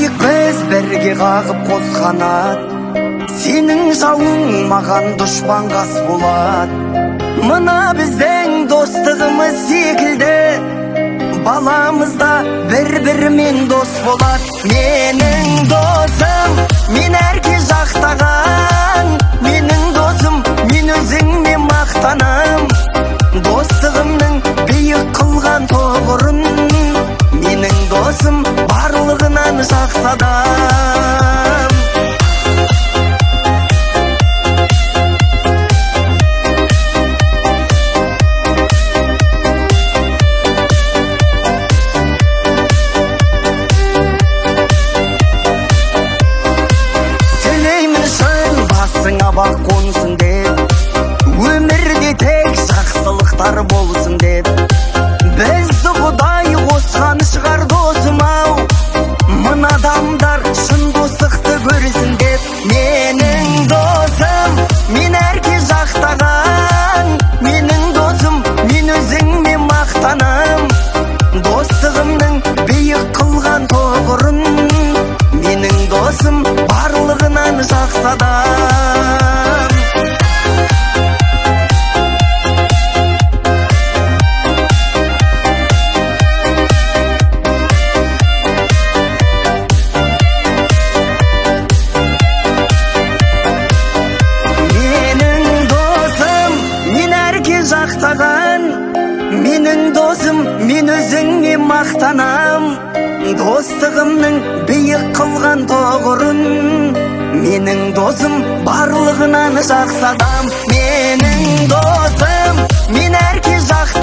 Ұшайық біз бірге қағып қос қанат, сенің жауың маған дұшпан қас болады. Мына біздің достығымыз секілді баламыз да бір-бірімен дос болады. Менің досым, мен әркез жақтаған, менің досым, мен өзіңмен мақтанам. Достығымның биік қылған тұғырын, менің досым барлығынан жақсы адам. Тілеймін шын басыңа бақ қонсын деп, өмірде тек жақсылықтар болсын деп. Бізді Құдай қосқан шығар досым ау, мына адамдар шын достықты көрсін деп. Менің досым, мен әркез жақтаған, менің досым, мен өзіңмен мақтанам. Достығымның биік қылған тұғырын, менің досым барлығынан жақсы адам. Менің досым, мен әркез жақтаған, менің досым, мен өзіңмен мақтанам. Достығымның биік қылған тұғырын, менің досым барлығынан жақсы адам. Менің досым, мен әркез жақтаған.